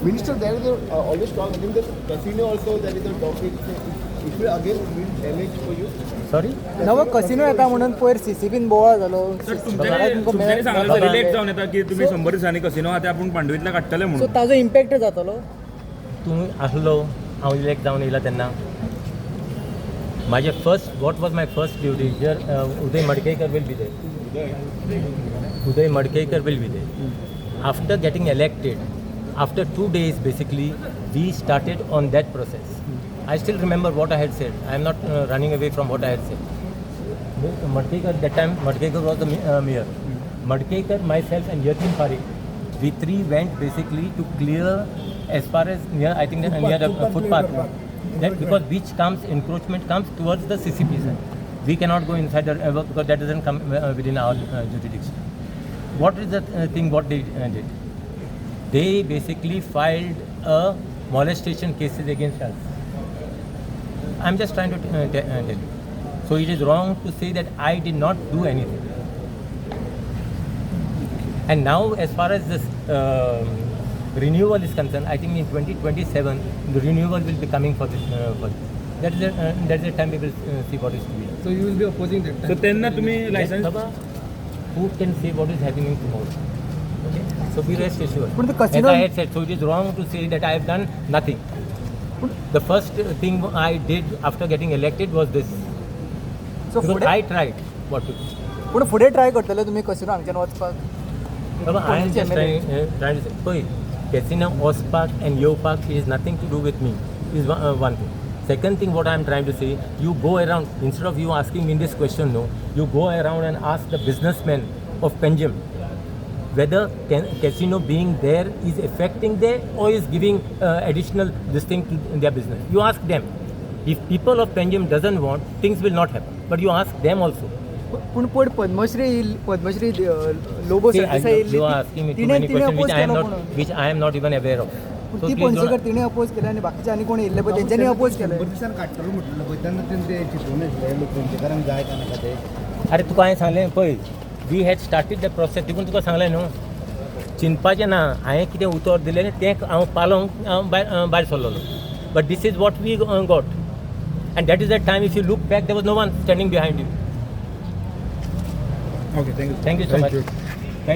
Minister, there is a, always talk. I think the casino also there is a topic. It will again mean damage for you. Sorry. नवो casino येता म्हणून पयर सीसीबीन बोवाळ जालो. तुमच्यांनी सांगलें, रिलॅक्स जावन येता की तुमी 100 दिसांनी कसिनो आहा ते आपूण पांडवीतल्या काडटले सो म्हणून. ताजो इम्पॅक्ट जातलो. तूं आसलो, हांव इलेक्ट जावन येयला तेन्ना म्हाजें first, what was my first duty जर Uday Madkaikar will be there, Uday Madkaikar will be there. After getting elected, after 2 days basically, we started on that process. I still remember what I had said. I am not running away from what I had said. Madkekar, that time Madkekar was the mayor. Madkekar, myself and Yatin Parikh, we three went basically to clear as far as near, I think that near the footpath. That because which comes, encroachment comes towards the CCP side. We cannot go inside the, because that doesn't come within our jurisdiction. What is the thing what they did? They basically filed a molestation cases against us. I'm just trying to tell you. So it is wrong to say that I did not do anything. And now, as far as this renewal is concerned, I think in 2027 the renewal will be coming for this. For this. That is the time we will see what is to be done. So you will be opposing that? So तेन्ना तुमी licence Baba, who can say what is happening tomorrow? Okay? So be rest assured. पण ते As casino I had said, so it is wrong to say that I have done nothing. The first thing I did after getting elected was this. So Because फुडें I tried what to do. पूण फुडें try करतले तुमी casino हांगच्यान वचपाक? Baba, I am पणजीचे just MLA. trying to say, पळय, casino वचपाक and येवपाक is nothing to do with me, is one thing. Second thing what I am trying to say, you go around, instead of you asking me this question, no, you go around and ask the businessmen of Panjim whether casino being there is affecting there or is giving additional this thing to their business. You ask them. If people of Panjim doesn't want, things will not happen. But you ask them also. पूण पयर Padma Shri Padma Shri Lobo See, Sardesai येयल्ली, you are asking me too तिणें many तिणें questions oppose which I am केलो not, पूण which I am not even aware of. पूण So ती please don't. Ponsekar तिणें अपोज केलें आनी बाकीचे आनी कोण येयल्ले पळय तेंच्यांनी अपोज केलें. 100 दिसान काडटलो म्हटलें पळय तेन्ना तें ते चिंतून आशिल्लें लोक पणजेकारांक जाय काय नाका ते. अरे, तुका हांवें सांगलें पळय, we had started the process. देखून तुका सांगलें न्हू, चिंतपाचें ना. हांवें कितें उतर दिलें तें हांव पालोवंक हांव भायर सरलेलो, but this is what we got and that is the time, if you look back, there was no one standing behind you. Okay, thank you. Thank you so much.